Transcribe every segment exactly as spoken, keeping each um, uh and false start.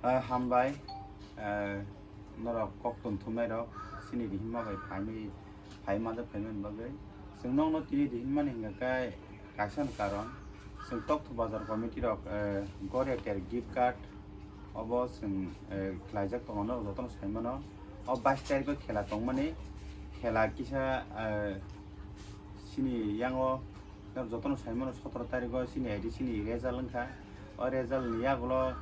Ah, hambai, ah, norok kok tongthumnairok, chini rihima bai phaimani, phai manjak phaimani bagwi. Chwng nokno tini rihinmani hwnkha khe kaisa karon, chwng Tokthu Bazar committee rok, ah, Goria ter gift card, obo chwng, ah, khlaijak tongo, norok jotono saimano. O bais tarikgo khela tongmani, khela kisa, ah, chini yango, norok jotono saimano, sotoro tarikgo chini A D C ni result wngkha. O result ni yagulo,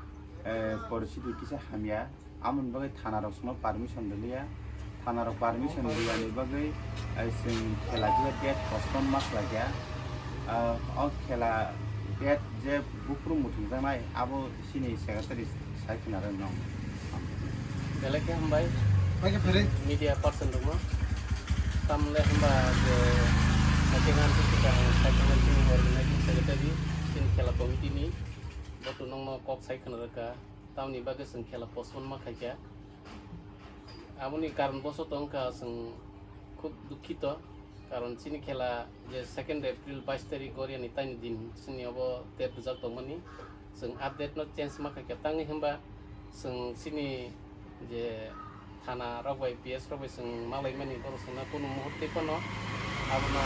eh, poristiti kisa hamya. Amoni bagwi thana rok chwngno permission rwliya. Thana rok permission rwya ni bagwi, eh, chwng khela khe date postpone ma khlai kha. Ah, o khela date je buphuru muthungjaknai abo chini secretary sai khna rw nong. Belai khe hambai. Belai khe phere. Media person rokno. Tamle hamba je second hand se ka sai khna chini organizing secretary chini khela committee ni. Bo to nongno kok sai khna rwkha, tamoni bagwi chwng khela postpone ma khaikha. Aboni karon bosoto wngkha chwng khub dukhito, karon chini khela je second April bais tarik Goriani taini din chini obo date rijak tongmani, chwng update no change ma khaikha. Tangwi hwnba chwng chini je thana rok bai P S rok bai chwng malaimani borok chwngno kunu muhurte phano abono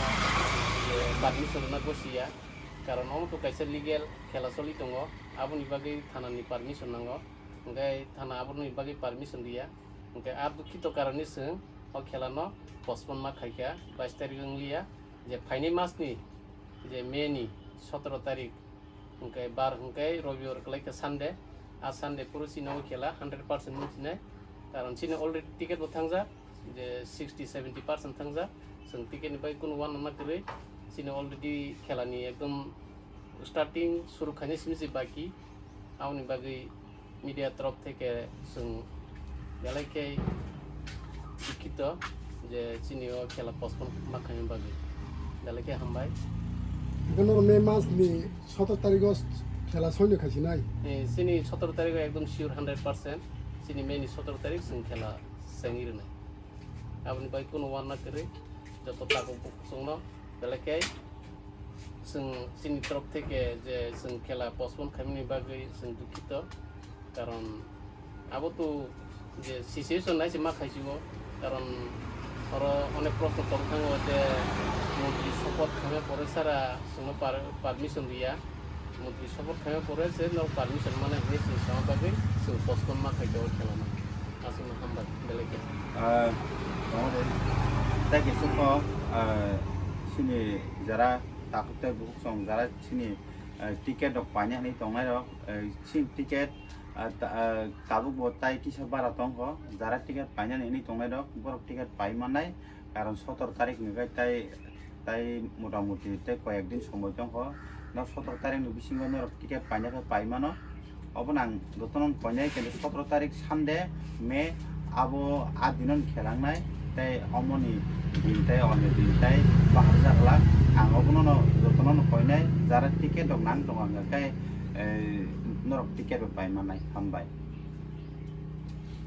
je permission rwna gosiya. Karon omo to kaisa legal khela choli tongo, aboni bagwi thanani permission nango, hwnkhe thana aboni bagwi permission riya, hwnkhe a dukhito karoni chwng o khelano postpone ma khaikha, bais tarik wngliya, je phaini masni je May ni sotoro tarik, hwnkhe bar hwnkhe Robibar kwlaikha Sunday, a Sunday phuru chini o khela hundred percent munchinai, karon chini already ticket bo thangjak, je sixty seventy percent thangjak, chwng ticket ni bai kunu uanama kwrwi, chini already khelani ekdom starting suru khainai simi se baki, aboni bagwi media torof theke chwng belai khe dukhito je chini o khela postpone ma khainai bagwi, belai khe hambai. Hwnkhe norok May mas ni sotoro tarikgo khela soino khaisinai? Eh, chini sotoro tarikgo ekdom sure hundred percent, chini May ni sotoro tarik chwng khela chengwi rwnai. Aboni bai kunu uanama kwrwi joto tabuk bukhuk chwngno belai khe chwng chini torof theke je chwng khela postpone khaimani bagwi chwng dukhito, karon abo to je situation nai se ma khaisigo, karon oro onek proshno tong thango je montri sopoth khaima pore sara chwngno par-, permission riya. Montri sopoth khaima pore se no permission mane hinwi chwng sama bagwi chwng postpone ma khaikha o khelano. Aswkno hambai belai khe. Ah, tongo de. Tei khe sukho, ah, chini jara takhuk tei bukhuk song jara chini, ah, ticket rok paina hinwi tongnai rok, ah, chini ticket, ah, ta-, ah, tabuk bo tai kisa bara tongkho, jara ticket paina hinwi tongnai rok, borok ticket pai mannai. Karon sotoro tarik ni bai tai, tai motamuti tai koyek din somoi tongkho. No sotoro tarik ni bisingo norok ticket paina khe pai mano. Obo nang jotono koinai khe sotoro tarik Sunday, May, abo a dino khelangnai. Tai omoni din tai onyo din tai bahar jaglak. Ang obono no jotono no koinai jara ticket rok nang tongo hwnkha khe, eh, norok ticket bo pai mannai. Hambai.